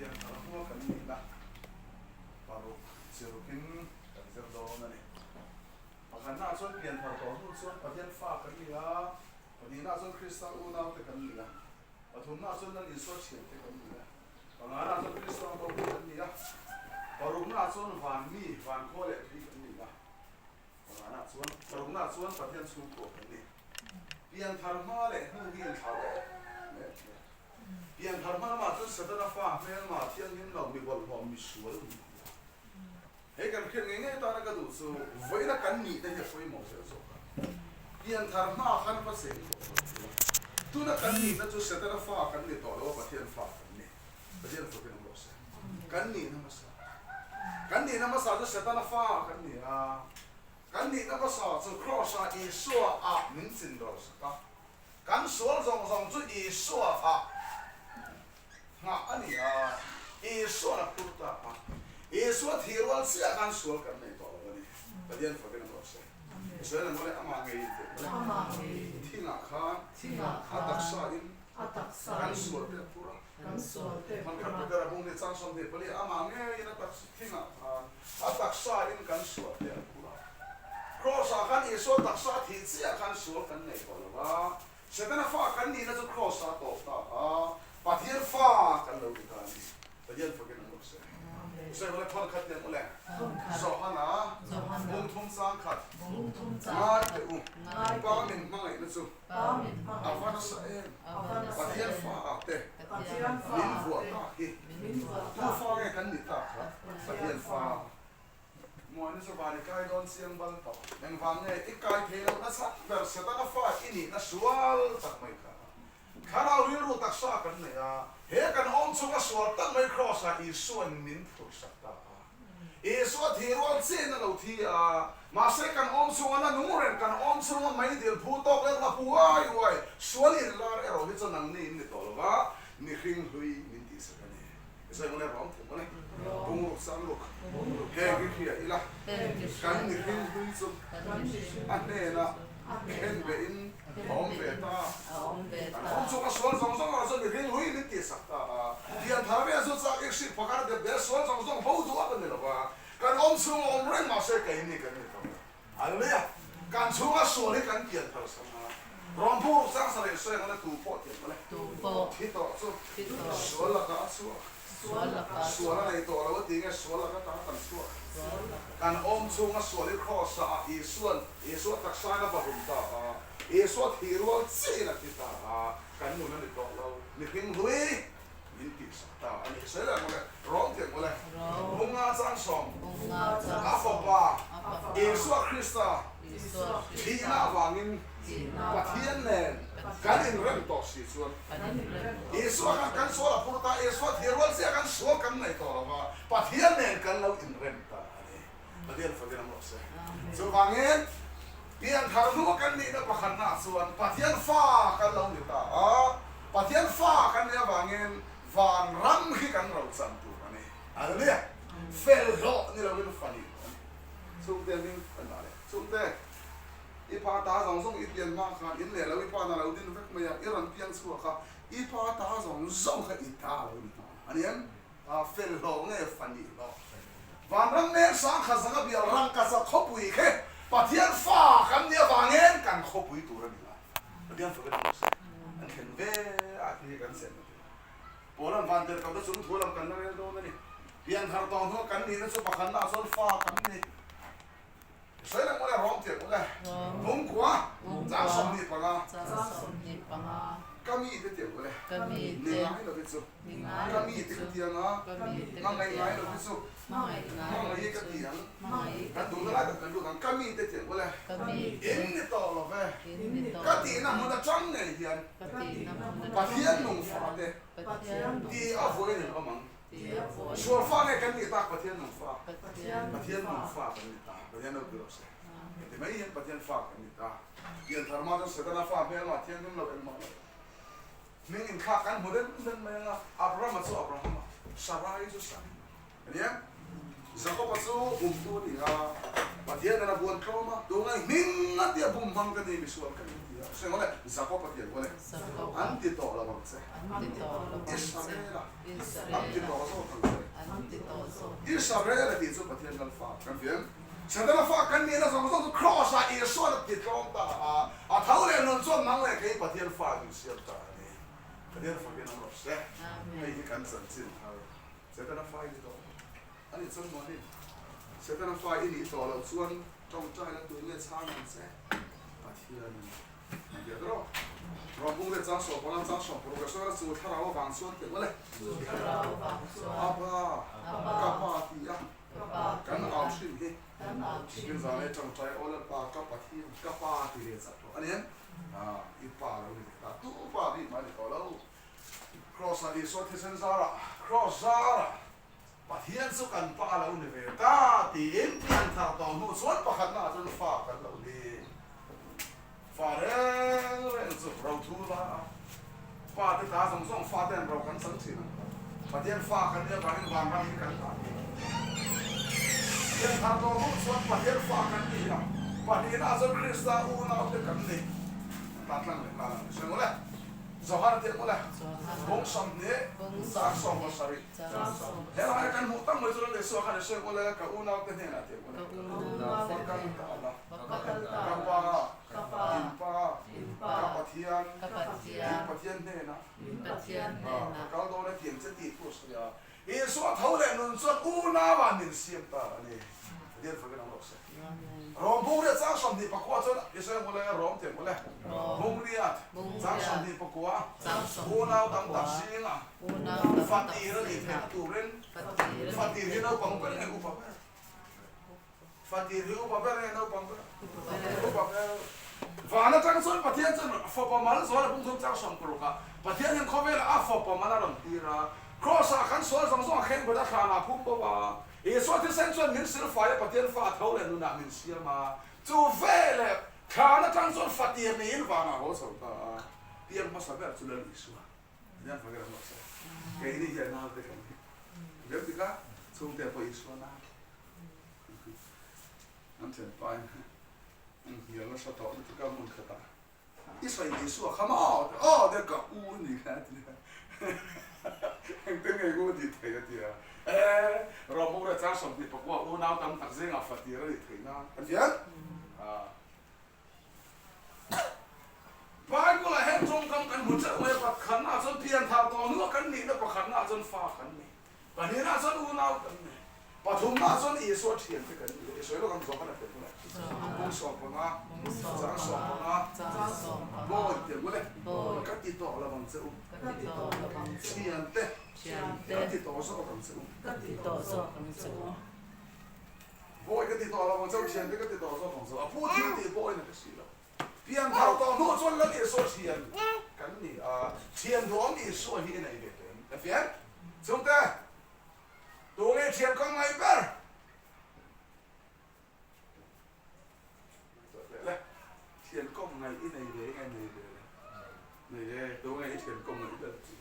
Pianthar hnua kan nihna paruk chirukin kan zir dawn a ni. Pakhatnaah chuan pianthar tawh hnu chuan Pathian fa kan ni a, pahnihnaah chuan Krista unaute kan ni a, pathumnaah chuan Lal Isua thiante kan ni a, panganaah chuan Krista hmawlhte kan ni a, paruknaah chuan van mi, van khua leh tui kan ni a. Pangana chuan parukna chuan Pathian chhungkua kan ni. Pianthar hma leh hnu hi inthlau em em a ni. Pianthar hma lamah chuan Setana fa hmelma thianghlim lo mi bawlhhlawh mi sual min ti a. Hei kan hriat ngei ngei tana ka duh chu vawiina kan nihna hi a pawimawh zel zawk a. Pianthar hma khan va cheng tawh lo ila. Tuna kan nihna chu Setana fa kan ni tawh lo a Pathian fa kan ni. Pathian fakin awm rawh se. Kan nihna hmasa. Kan nihna hmasa chu Setana fa kan ni a. Kan nihna hmasa chu Kraws-ah Isua-ah min chin ro sak a. Kan sual zawng zawng chu Isua-ah nghah a ni a. Isua'n a phur ta a. Isua thih rual chiah khan sual kan nei tawh lo a ni. Pathian fakin awm rawh se. Israel an mawle amah ngei in tih mawle. Thingah khan a taksa-in kan sual te a phur a. Hmankhat Petera bung hi chang 24 amah ngeiin a taksa thingah khan a taksa in kan sual te a phur a. Kraws ah khan Isua taksa a thih chiah khan sual kan nei tawh lo va, Setana fa kan nihna chu kraws ah a tawp ta a, Pathian fa kan lo ti ta a ni. Pathian fakin an rawh se. Sawi ule thawn khat tiang ule. Johana bung thum chang khat ngai teh u. Pa min hmangaihna chu a va nasa em. Pathian fa ah te min vuah tak hi. Tu fa nge kan nih tak kha? Pathian fa. Muani chu van i kai dawn chiang bal tawh. Engvang nge i kai thei loh nasa ber Setana fa i nihna sual tak mai kha. Thlarau rilru taksa kan nei a, he kan awm chunga sual tak mai Kraws-ah Isua'n min phurhsak ta a. Isua thih rual chiahin a lo thi a, mahse kan awm chunga la nung reng, kan awm chunga meidil phu tawk leh la huai huai sual inlar erawh hi chu nangni in ni tawh lo va, mihring hlui min tihsak a ni. Zai mawle rawng thei mawle, bungruk sangruk, heng hi hria ila, kan mihring hlui chu a hnenah khen ve in a awm ve ta. Kan awm chhung a sual zawng zawng erawh chuan mihring hlui min tihsak ta a, pianthar ve chu chak i hrik phakar dep dep sual zawng zawng ho duh a ka ni lo va, kan awm chhung a awm reng mahse keini kan ni tawh lo. Hallelujah! Kan chhunga sual hi kan pian thar sam a, rawn phur ruk chang sareh sawi ang a tu pawh tiang mawle. Thi tawh chu sual lakah a chhuak. Sual a nei tawh lo a ti nge sual laka tang kan chhuak. Kan awm chhunga sual hi Kraws ah Isua'n Isua taksa in a va hum ta a, Isua thih rual chiah in a thi ta a, kan nun a ni tawh lo. Mihring hlui. Min tihsak ta a ni. Sawi leh mawle, rawng tih mawle. Bunga changsawm, a fapa Isua Krista thihna avangin Pathian nen kan inrem tawh si chuan Isua khan kan sual a phur ta, Isua thih rual chiah kan sual kan nei tawh lo va, Pathian nen kan lo inrem ta a ni. Pathian fakin awm rawh se. Chuvangin, pianthar hnu kan nihna pakhatnaah chuan Pathian fa kan lo ni ta a, Pathian fa kan nih avangin vanram hi kan rochan tur a ni. Hallelujah! Fel hlawh ni loin fa nih a ni. Chhungte hming kan dah leh. Chhungte, i pa ta zawng zawng i pian hma khan in leh lo i pa na lo din vek mai a, i rawn piang chhuak a, i pa ta zawng zawng kha i ta a lo ni nghal a ni em? A fel hlawh nge fa nih hlawh? Vanram nen sangkhat zanga bial rangkachak khawpui khe Pathian fa kan nih avangin kan khawpui tur a ni lai. Pathian fa kan ni se an thlen ve a ti hi kan chen a ti. Paul-a'n van tel ko te chung thu lam kan la rel dawn a ni. Pianthar tawh hnua kan nihna chu pakhatnaah chuan fa kan ni. Sawi leh mawle rawng tiang mawle. Bungkua chang 25. Ka mi te tiang mawle. Ni ngai lo hi chu. Ka mi te ka tiang a. Hmangaih ngai lo hi chu. Hmangaih hi ka ti ang. Kan duhna lai tak kan lut ang. Ka mi te tiang mawle. In ni tawh lo ve. Ka tihna hmun atang ngei hian. Pathian nung fa te. Ti a vawiin an awm ang. Sual fa nge kan nih tak Pathian nung fa? Pathian nung fa kan ni ta. Pathian lo tirh se. Heti mai hian Pathian fa kan ni ta. Pianthar mah chuan Setana fa hmelmah thianghlim lo engmah lo. Hming inthlak kan hmu den den mai anga Abrahama chu Abrahama, Sarai chu Sari a ni em? Jakoba chu bumtu a ni a. Pathian in a buan tlawm a, tungai hming a tia bum hmang ka ni, misual ka ni ti a, hre ngawt e, Jakob a ti ang ngawt e, an ti tawh lo ang che, Israel-a an ti tawh zawk ang che, Israel-a tih chu Pathian lal fa kan ti em? Setana fa kan nihna zawng zawng chu Kraws-ah Isua'n a ti tlawm ta a, a tho leh nun chuan nang leh kei Pathian fa min siam ta a ni. Pathian fakin awm rawh se. Hei hi kan chanchin thar. Setana fa i ni tawh lo. A nih chuan mahni Setana fa i nih tawh loh chuan tawngtai la tur nge chhang ang che? Pathian in a bia rawh. Rawh bung leh chang 15 chang 60 ka sawi a, chu thlarau avang chuan teh mawle. A pa, ka pa ti a, kan au hrim hi. Tin zan e tawngtai aw Lalpa ka Pathian, ka pa ti leh chak tawh a ni em? I pa lo ni ve ta, tu pa bik mah ni tawh lo. Kraws-ah Isua thisen zarah, kraws zarah Pathian chu kan pa lo ni ve ta tiin pian thar tawh hnu chuan pakhatnaah chuan fa kan lo ni. Fa reng reng chu ro thu la a, pa te ta zawng zawng fa te an ro kan chang thin ang. Pathian fa kan nih avangin vanram hi kan ta thin. Pian thar tawh hnu chuan Pathian fa kan ni a, pahnihnaah chuan Krista unau te kan ni. Tan tlang leh nghal ang. Sawi mawle. Johana tih mawle. Bawng 20, chang 17. He lai kan hmuh tak mai chu Lal Isua khan i sawi mawle, ka unaute hnenah tih mawle. Va kal ta la, ka pa, in pa, ka Pathian, in Pathian hnenah, ka kal dawn e tih ang che tih thu a sawi a. Isua tho leh nun chuan unauah min siam ta a ni. Pathian fakin awm rawh se. Rom bungriat chang 24 chuan i sawi mawle, Rom tih mawle, bungriat chang 24, unau tam tak zingah fatir a nih theihna turin fatir hi naupang ber nge upa ber? Fatir hi upa ber nge naupang ber? Upa ber. Van atang chuan Pathian chuan fapa mal zual a bung thum chang 60 ah Pathian hian khawvelah a fapa mal a rawn tir a, Kraws ah kan sual zawng zawng a kheng bet a thlan ah phum bo a, Isua thisen chuan min silfai a Pathian fa tho leh nunah min siam a, chu veleh thlan atang chuan fatir niin vanah haw chho ta a, piang hmasa ber chu Lal Isua. Pathian fak ram rawh se. Keini hian naute kan ni. Rem tika chhungte pawh Isua nau. An thianpa in an hnial nasa tawh lutuk a hmun khatah i sawi Isua kha maw aw de ka u a ni kha a ti a engte nge u a tih theih a ti a e Rawhmura chang 29 unau tam tak zingah fatir a nih theih nan a ti a Bible ah hian tawngkam kan hmu teuh mai a pakhatnaah chuan pianthar tawh hnuah kan nihna pakhatnaah chuan fa kan nei. Pahnihnaah chuan unau kan nei. Pathumnaah chuan Isua thiante kan ni. I sawi lawk ang Johana teh mawle. Bung 15, chang 15, Bawi teh mawle. Ka ti tawh lo ang che u. Thiante, ka ti tawh zawk ang che u. Bawi ka ti tawh lo ang che u, thiante ka ti tawh zawk ang che u. A pu thil tih pawhin a ka si lo. Pianthar tawh hnuah chuan Lal Isua thian kan ni a, thian duhawm Isua hi i nei ve teh em? Ka fian chungte, tunge thian ka ngaih ber? Ngaihtuah teh le, thian kawm ngaih i nei ve nge nei ve le? Nei e, tunge i thian kawm ngaih ber chu?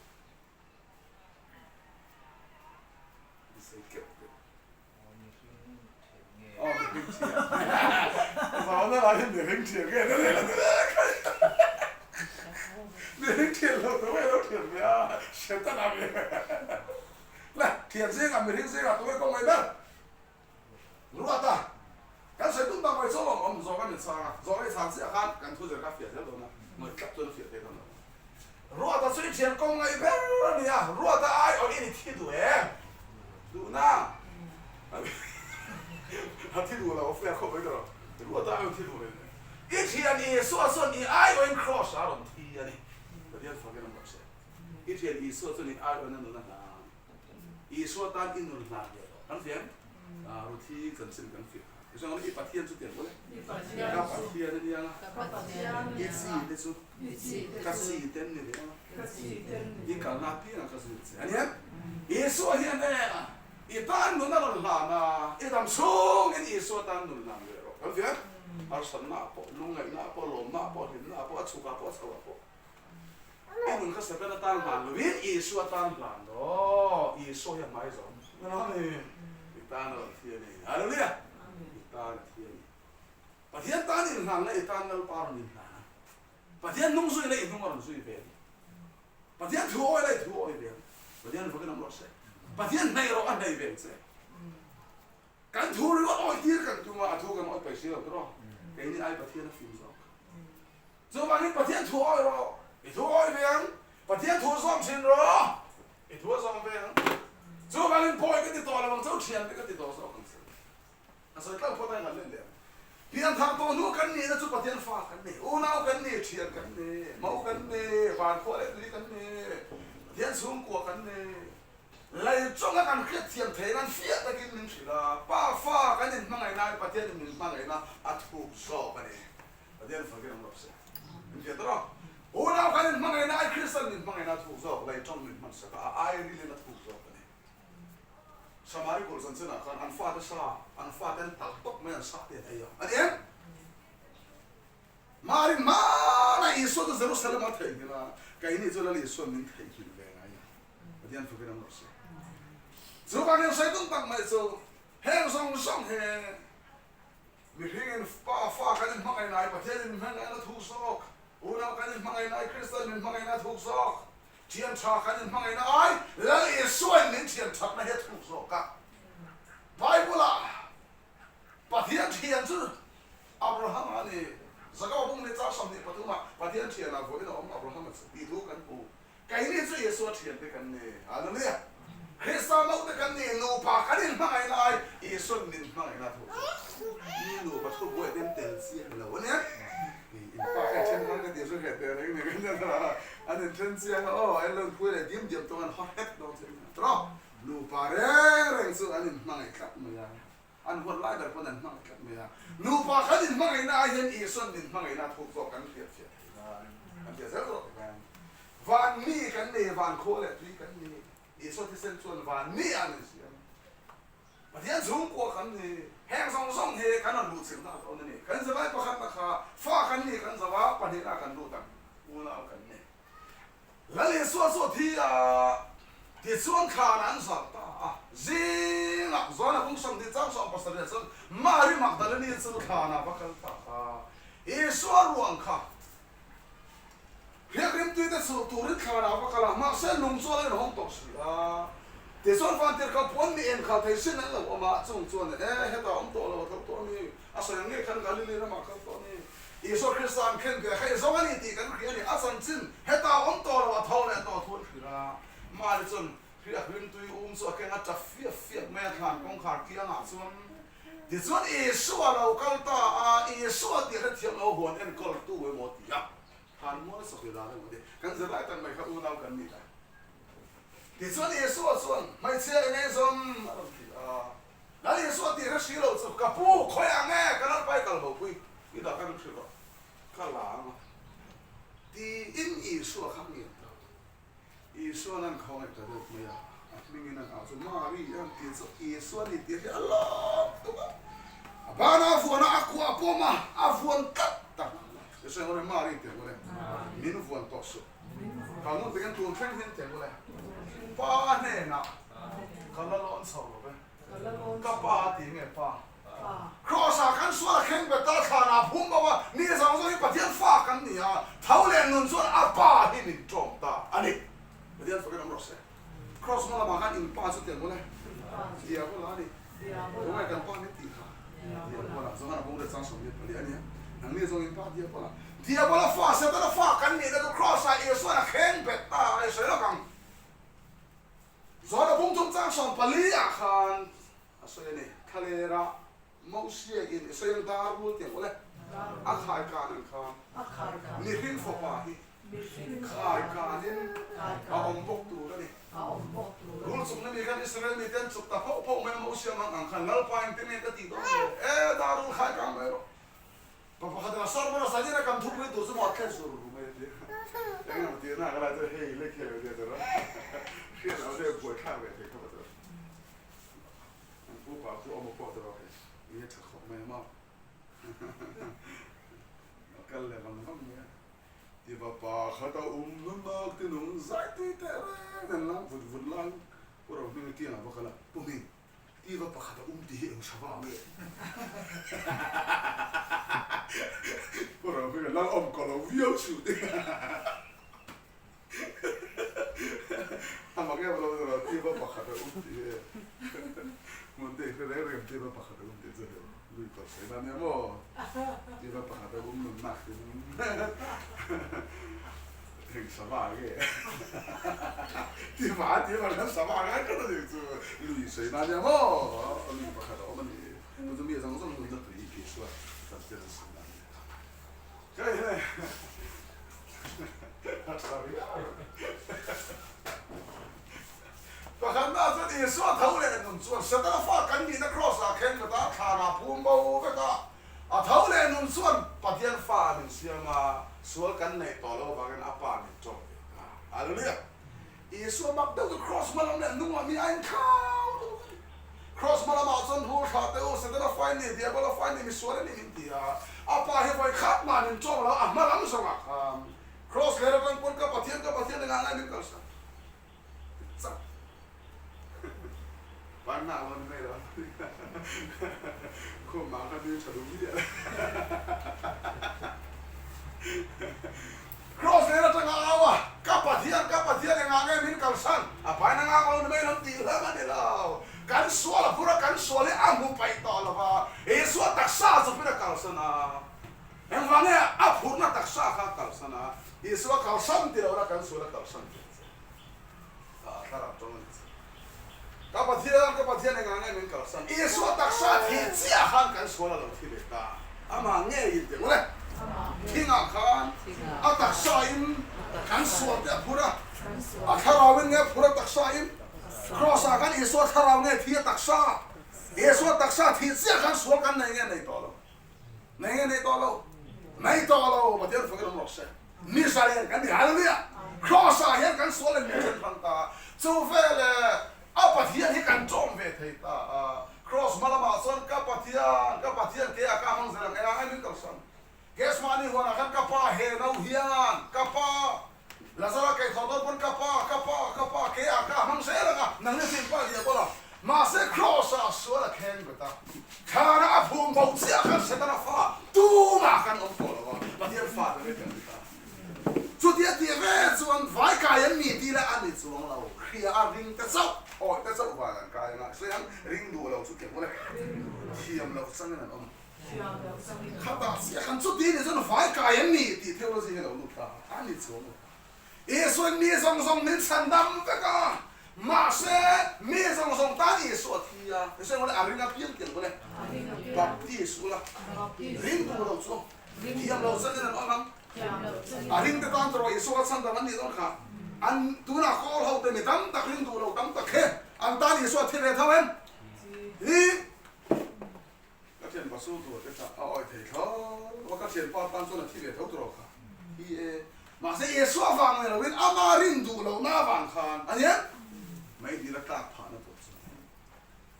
I sawi keuh teh. Aw mihring thian. Vauna lah hi mihring thian nge na leh la ti leh khai. Mihring thian lo tu nge lo thian ve a, Satan a mi. Le thian zingah mihring zingah tu nge kawng mai ber? Ruata, kan sawi tum tak mai chu lawm awm zawk a ni chhang a, zawk a ni chhang chiah khan kan thu zir kha fiah zel dawn a, ngawi tlap chuan a fiah thei dawn lo. Ruata chu i thian kawng ngaih ber a ni a, Ruata ai awh in i thi duh em? Duh na? A thi duh lo, a fiah khawp mai tawh lo. Ruata ai awh thi duh lo in i thian Isua chuan i ai awhin Kraws ah a rawn thi a ni. Pathian fakin a rawh se. I thian Isua chuan i ai awhin a nun a hlan. Isua tan i nun hlan ve tawh. Kan fiah em? Ruthi chanchin kan fiah kha. Tichuan i Pathian chu tiang mawle. Ka Pathian a nia nga. I chi te chu ka chi te an ni ve ang a. I kalna apiangah ka zui che a nia. Isua hian e i tan nun a rawn hlan a, i dam chhungin Isua tan nun hlan ve rawh. Kan fiah em? Harsatna ah pawh, lungngaihna ah pawh, lawmna ah pawh, hlimna ah pawh, a chhuk ah pawh, a chho ah pawh. I nun kha Setana tan hlan lovin Isua tan hlan rawh. Isua hi a hmai zawm. I tan a rawn thi a ni. Hallelujah! tan a thi a ni. Pathian tan inhlan la i tan Lalpa rawn inhlan a. Pathian hnung zui la i hnung a rawn zui ve a ni. Pathian thu awi la i thu awi ve ang. Pathian vakin awm rawh se. Pathian hnaih rawh a hnaih ve ang che. Kan thu ringawt awi tir kan tum a, a thu kan awi paih si lo tawh. Keini ai Pathian a fim zawk. Chuvangin Pathian thu awi rawh, i thu awi ve ang. Pathian thu zawm thin rawh, i thu a zawm ve ang. Chuvangin pawi ka ti tawh lo ang cheu, thiante ka ti tawh zawk ang che. A sawi tlang phawt a innghat let leh ang. Pianthar tawh hnu kan nihna chu Pathian fa kan ni, unau kan ni, thian kan ni, mo kan ni, van khua leh tui kan ni, Pathian chhungkua kan ni. Lei chunga kan hriatthiam theih nan fiah takin min hrilh a, Pa fa kan inhmangaihna ai Pathianin min hmangaihna a thuk zawk a ni. Pathian fakin awm rawh se. Min hriat rawh. Unau kan inhmangaihna ai Kristian min hmangaihna a thuk zawk, lei tawng min hmansak a, a ai rilin a thuk zawk a ni. Samari kulh chanchinah khan an fate sa, an fate an talh tawp mai, an sa te an ei a, a ni em? Mari hmana Isua chu Jerusalem a theihnghilh a, keini chu Lal Isua'n min theihnghilh ve ngai lo. Pathian fakin awm rawh se. Chuvangin sawi tum tak mai chu heng zawng zawng hi mihringin Pa fa kan inhmangaih lai, Pathianin min hmangaihna thuk zawk, unau kan inhmangaih lai, Krista'n min hmangaihna thuk zawk, thian tha kan inhmangaihna ai Lal Isuain min thian thatna hi a thuk zawk a. Bible-ah Pathian thian chu Abraham-a a ni. Jakoba bung ni char 23 ah Pathian thianah vawiin a awm Abraham-a chu tih thu kan hmu. Keini chu Isua thiante kan ni. Hallelujah! Krista naute kan ni, nupa kan inhmangaih lai Isua'n min hmangaihna thu chu mi nupa thu buai ten tel chiang lo a nia. In pa kha i then hmang ka tih chu hre teh reng ni kan nia an inthen chiang a aw an lo inpui leh diam diam tawng an haw hlek dawn che nia. Tawh nupa reng reng chu an inhmangaih tlat mai a. An huat lai ber pawn an hmangaih tlat mai a. Nupa kan inhmangaihna ai hian Isua'n min hmangaihna a thuk zawk kan hriat fiah thei nan kan hriat zel zawk hian van mi kan nei, van khua leh tui kan ni. Isua thisen chuan van mi ah min siam. Pathian chhungkua kan ni. Heng zawng zawng hi kan rawn luh chilhna a dawn a ni. Kan zirlai pakhatna kha fa kan ni kan zo a, pahnihna kan lut ang, unau kan ni. Lal Isua chu a thi a, tichuan thlan an zalh ta a. Zingah Johana bung 20 chang 17 chuan Mari Magdalene chu thlanah va kal ta a. Isua ruang kha hriak rimtui te chhulh turin thlanah va kal a, mahse lung chu a lo inhawng tawh si a. Tichuan vantirhkoh puan mi enkhal thei sin an lo awm a, chung chuan e, hetah awm tawh lo a tho tawh a ni, a sawi ang ngei khan Galili ramah kal tawh a ni. Isua Krista an khen ve hei zawng a ni tih kan hria a ni. A chanchin hetah a awm tawh lo, a tho leh tawh thu an hrilh a. Mari chuan hriak rimtui um chu a keng a tap fiap fiap mai a, thlan kawngkhar kiangah chuan tichuan Isua a lo kal ta a, Isua tih hrethiam lo huan enkawltu emaw ti a, thlan mual sawi dan emaw ti. Kan zirlai tak mai kha unau kan ni ta. Tichuan Isua chuan, Hmeichhia i ngaihzawm a rawn ti a. Lal Isua tih hre si lo chu, Ka pu, khawi ang e, ka lalpa i kal bo pui, i dah ka min hrilh rawh, ka la ang a, tiin Isua kha a ngen ta. Isua'n an khawngaih ta deuh mai a, a hmingin an au chu, Mari a han ti chu Isua ni tih a hria a lawm tuk a, a bana a vuan a, a kuah a pawm a, a vuan tlat ta. Isua hian, Mari ti ang ule, min vuan tawh suh. Ka ngun takin tun thleng hian ti ang ule, Pa hnenah ka la lawn chho lo ve. Ka pa ti nge pa? Kraws-ah kan sual a thleng bet a, thlanah phum bo a, mi zawng zawng hi Pathian fa kan ni a, tho leh nun chuan a pa hi min ṭawm ta a ni. Pathian fakin awm rawh se. Kraws hma lamah khan in pa chu tiang ule, Diabola a ni. Tunge kan pa min tih kha? Diabola. Zawng a bung leh chang 24 a nia. Nangni zawng in pa Diabola. Diabola fa, Setana fa kan nihna chu Kraws-ah Isua'n a thleng bet ta a, i sawi lawk ang. Zawhna bung chung chang 14 ah khan a sawi a ni, Thlalera Mosia in i sawi ang dar rul tiang awle, a khai kan ang khan mihring fapa hi khai kanin a awm bawk tur a ni. Rul chukna mi khan Israel mite an chuk ta phauh phauh mai a, Mosia mang ang khan Lalpa engtin nge ka tih dawn le? E, dar rul khai kang mai rawh. Pa pakhat in a sawr hman a sawi a kan thupui tur chu maw a thlen sur ru mai a ti a. Eng emaw tih na ka lai chu hei lek hian a tia tur a. Hriat loh deuh buai thlak ve thei khawp a tur. An pu pa chu awm a pawh tur a hei nge tha khawp mai a maw. A kal leh vang vang mai a. Ti va pa khat a um nunnak ti nung zai tui teh reng an lang vut vut lai pu Rohminga kiangah va kal a, Pu Hming. Tiva pakhat a um tih hi eng hra vang nge? Pu Rohminga lal awm ko lo viau suh tih a mak em lo lo tiva pakhat a um tih hi hmun te hre reng reng tiva pakhat a um tih chu hei lui tawh sawi na nia maw tiva pakhat a um nunnak tin Eng sava nge? Tiva a tiva khan sava ngai tlat a ni chu. Lui sawi na nia maw? Lui pakhat a awm a ni. Chu chu mi zawng zawng nunna tui Isua chantir an sawi na a ni. Hei hei a tha riau. Pakhatna chuan Isua tho leh nun chuan Setana fa kan nihna Kraws ah khen vek a, thlanah phum bo vek a. A tho leh nun chuan Pathian fa min siam a, sual kan neih tawh loh avangin a Pa min ṭawk ve ta. Hallelujah! Isua mak deuh chu Kraws hma lam leh hnungah mi a inkhau deuh a ni. Kraws hma lamah chuan hur thlah teh u, Setana fa i ni, Diabola fa i ni, misual i ni min ti a. A Pa hi vawi khat mah min ṭawk lo, a hma lam zawngah khan Kraws leh atang pawn ka Pathian, ka Pathian engah ngai min kalsan? Chak. Panna a rawn mai lo. Khum ah kha nui tha duh miah lo. Cross nen atanga au a, Ka Pathian, ka Pathian engah nge min kalsan? A paina ngak lo ni mai lo tih hlauh a ni lo. Kan sual a phur a, kan sual hi a hmu paih tawh lo va. Isua taksa chawpin a kalsan a. Engvang nge a phurna taksa kha a kalsan a? Isua kalsan ti lohna kan sual a kalsan tih. Thlarau tawng a ni che. Ka Pathian, ka Pathian engah nge min kalsan? Isua taksa thih chiah khan kan sual a lo thi ve ta. Amah ngeiin tih ngawt e. Thingah khan a taksa in kan sual te a phur a, a thlarau in nge a phur a taksa in? Kraws ah khan Isua thlarau nge thi a taksa? Isua taksa thih chiah khan sual kan nei nge nei tawh lo? Nei nge nei tawh lo? Nei tawh lo, Pathian fakin awm rawh se. Ni zalen kan ni, Hallelujah! Kraws ah hian kan sual in min then hrang ta, chu veleh a Pathian hi kan tawm ve thei ta a, Kraws hma lamah chuan ka Pathian, ka Pathian ke a ka hmang zel ang, engah nge min kalsan? Gethsemane huanah khan ka Pa he no hian, ka Pa, Lazara kei thaw dawn pawn ka Pa, ka Pa, ka Pa ke a ka hmang zel ang a, nang ni sin Pa diabola, mahse Kraws ah sual a kheng bet a. Thana a phum bo chiah khan Setana fa tumah kan awm tawh lo a, Pathian fa te vek kan ni ta. Chutia tih ve chuan vai kai an ni tih lah a ni chuang lo, hria a ring te chauh, awi te chauh van an kai anga, sawi ang ring duh lo chu tiang mawle, thiam loh changin an awm. Khatah chiah khan chuti ni chuan vai kai an ni tih theology hi a lo lut ta a, a ni chuang lo. Isuain mi zawng zawng min chhan dam vek a, mahse mi zawng zawng tan Isua a thi a, Isua engmawle a ring a piang tiang mawle, baptis ula, ring duh lo chu thiam lo changin an awm ang, a ring te tan tawh Isua kha chhan dam an nih dawn kha, an tunah kawl ho te mi tam tak ring duh lo tam tak he an tan Isua a thi ve tho em? Hi. Ka thianpa chu tur te kha a awi thei tho a, ka thianpa tan chuan a thi ve tho tur aw kha hi e. Mahse Isua vang ni loin ama rin duh lohna avang khan a nia mai dil a tlak phahna tur chu.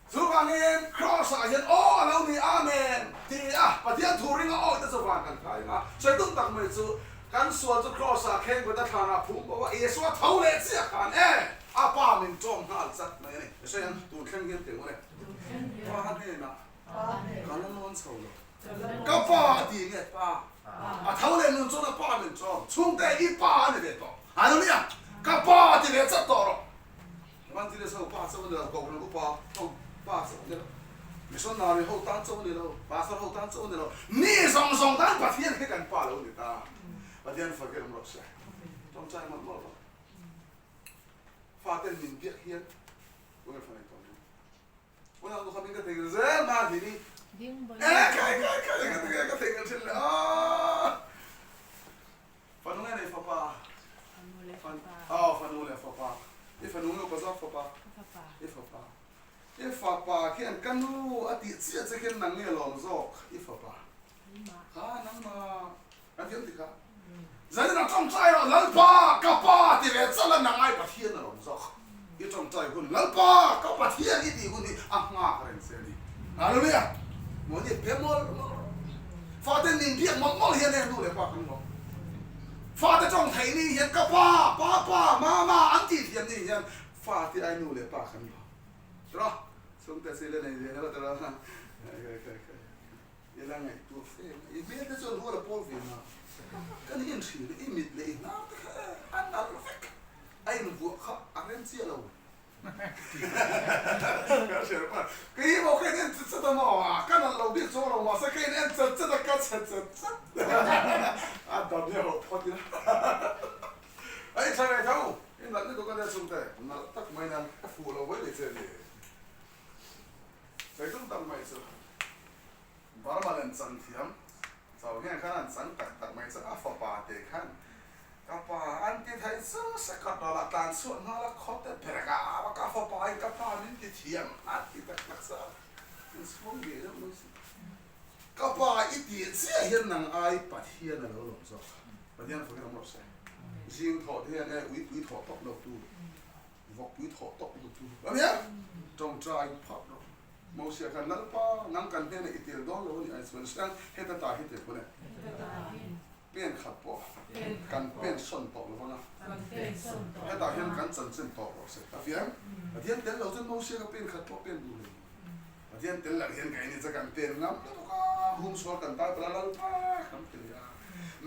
Chuvangin Kraws ah hian aw a lo ni Amen ti a Pathian thu ringa awi te chu van kan kai ang a, sawi tum tak mai chu kan sual chu Kraws ah kheng kawt a thlanah phum bo a, Isua tho leh chiah khan e a pa min tawm nghal chat mai a ni. Sawi ang tun thleng hian ti ang awle. Pa hnenah ka la nawn chho lo. Ka pa a ti nge pa? A tho leh nun chuan a pa min chawm. Chhungte i pa a ni ve tawh. Hallelujah! Ka pa a ti ve chat tawh rawh. Evangelist ho pa chauh a ni lo, Kohhran upa ho pa chauh a ni lo, Missionary ho tan chauh a ni lo, Pastor ho tan chauh a ni lo. Mi zawng zawng tan Pathian hi kan pa lo ni ta. Pathian fakir awm rawh se. Tawngtai mawlh mawlh rawh. Faten min biak hian Unge fanei tawh nen. Unau nu kha min ka theihnghilh zel ma hi ni. E kai kai kai ka ti ka theihnghilh thin le aw. Fanu nge nei fapa? Fanu le fapa. Aw fanu le fapa. I fanu nge upa zawk fapa? Ka fapa. I fapa. I fapa khian ka nu a tih chiah che khian nang nge lawm zawk i fapa? Nangmah. Ha nangmah. Kan thiam ti kha. Zanin a tawngtai rawh Lalpa ka pa ti ve chauh la nangai Pathian a lawm zawk. I tawngtai hun Lalpa ka Pathian i tih hun hi a nghak reng che a ni. Hallelujah! Mahni pe mawlh mawlh rawh. Fate min biak mawlh mawlh hian heng nu leh pa kan lawm. Fate tawng theih ni hian ka pa, pa pa, mama an tih thiam ni hian fate ai nu leh pa kan lawm. Rawh. Chungte chu i la nei ve lo ta lo a. Khai khai khai. I la ngaihtuah fe mai. I hmel te chuan rual a pawl ve na. Ka ni en thin a, i mit leh i hnar te kha a nalh vek. A invuah kha a rem chiah lo. Ka hria pa. Kei hi maw ka in en chet chet a maw? Ka nalh lo bik chuang lo mahse ka in en chet chet a, ka chhe chet chet. A dam hi a hawh phawt ila. A i tha ve tho. I nalh lutuk a nia chhungte. Nalh tak mai nan ka fuh lo mai mai che a ni. Sawi tak mai chu. Burma len chang thiam chau hian khan an chang tak tak mai chu a fapa te khan ka pa an ti thei chu se ka dawlah tlan chhuah nghal a khaw te ber ka au a ka fapa in ka pa min ti thiam a ti tak tak chu a in chhung ve deuh mai si ka pa i tih chiah hian nang ai Pathian a lo lawm zawk Pathian fakin awm rawh se zing thawh te hian e uipui thawh tawp lo tu vawkpui thawh tawp lo tu ania tawngtai phawt rawh. Mosia khan, Lalpa, nang kan hnenah i tel dawn lo a nih ai chuan siang heta ta hi teh pawn e, pen khat pawh kan pen sawn tawh lo vang a, hetah hian kan chanchin tawh rawh se. A fiam? Pathian tel lo chuan Mosia kha pen khat pawh pen duh lo. Pathian tel loh hian kei ni chu kan pen ngam lutuk a, humsual kan tai palh a, Lalpa kan ti leh a,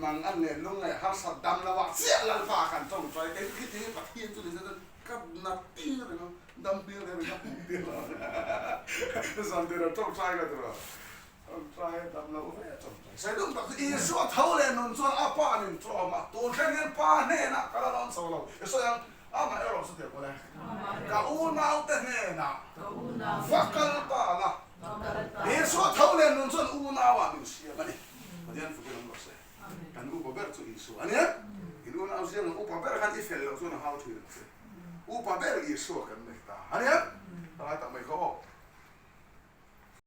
nang an leh lungngaih harsat dam lo ah chiah Lalpa kan tawngtai kei khi ti hi Pathian chu ni se chuan ka na tir reng a. Dam hmel reng reng a hmuh tir lo a zan tir a tawngtai ka tura tawngtai dam lo ve a tawngtai sawi dum tak chu Isua tho leh nun chuan a pa nin tlawm a tun thleng hian pa hnenah ka la dawn chho lo i sawi ang amah erawh chu tiang pawh le ka unaute hnenah va kal ta la Isua tho leh nun chuan unauah min siam a ni Pathian fukin awm rawh se kan upa ber chu Isua a nia in unau ziang ang upa ber khan i fel loh chuan a hau thin ang che. Upa ber Isua kan nei ta a nia. Ka lai tak mai kha aw.